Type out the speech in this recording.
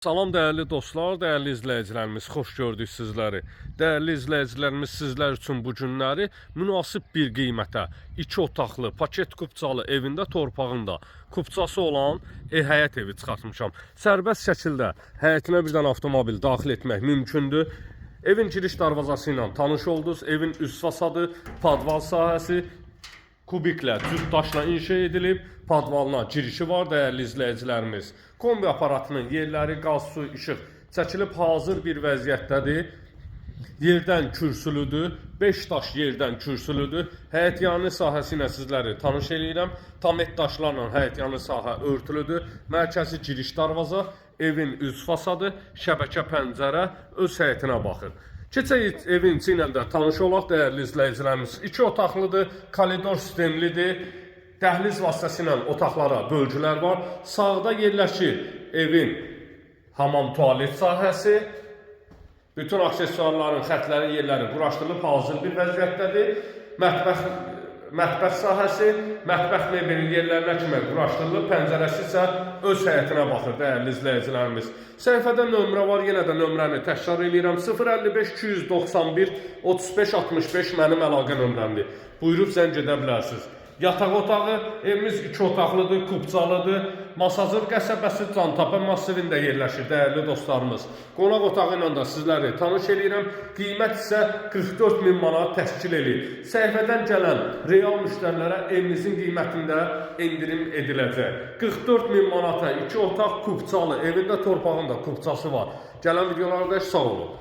Salam dəyərli dostlar, dəyərli izləyicilərimiz, xoş gördük sizləri. Dəyərli izləyicilərimiz, sizlər üçün bu günləri münasib bir qiymətə iki otaqlı, paket kupçalı evində torpağında kupçası olan həyət evi çıxartmışam. Sərbəst şəkildə həyətinə bir dənə avtomobil daxil etmək mümkündür. Evin giriş darvazası ilə tanış oldunuz. Evin üst fasadı, podval sahəsi, kubiklə, cüt daşla inşa edilib, podvalına girişi var dəyərli izləyicilərimiz. Kombi aparatının yerləri, qaz, su, işıq çəkilib hazır bir vəziyyətdədir. Yerdən kürsülüdür, 5 daş yerdən kürsülüdür. Həyətyanı sahəsi ilə sizləri tanış eləyirəm. Tamet daşlarla həyətyanı sahə örtülüdür. Mərkəzi giriş darvaza, evin üz fasadı, şəbəkə pəncərə öz həyətinə baxır. Keçək evin içi ilə də tanış olaq dəyərli izləyicilərimiz. İki otaqlıdır, koridor sistemlidir. Dəhliz vasitəsilə otaqlara bölgülər var. Sağda yerləşir evin hamam tualet sahəsi. Bütün aksesuarların, xətləri, yerləri quraşdırılıb hazır bir vəziyyətdədir. Mətbəx sahəsi, mətbəx mebelin yerlərinə kimi quraşdırılıb, pəncərəsi isə öz həyətinə baxır dəyərli izləyicilərimiz. Səhifədə nömrə var, yenə də nömrəni təkrar eləyirəm. 055 291 35 65 mənim əlaqə nömrəmdir. Buyurub zəng edə bilərsiniz. Yataq otağı, evimiz iki otaqlıdır, kupçalıdır. Masazır qəsəbəsi Cantapə massivində yerləşir dəyərli dostlarımız. Qonaq otağı ilə də sizləri tanış eləyirəm. Qiymət isə 44 min manat təşkil eləyir. Səhifədən gələn real müştərilərə evimizin qiymətində endirim ediləcək. 44 min manata iki otaq kupçalı, evində torpağın da kupçası var. Gələn videolarda sağ olun.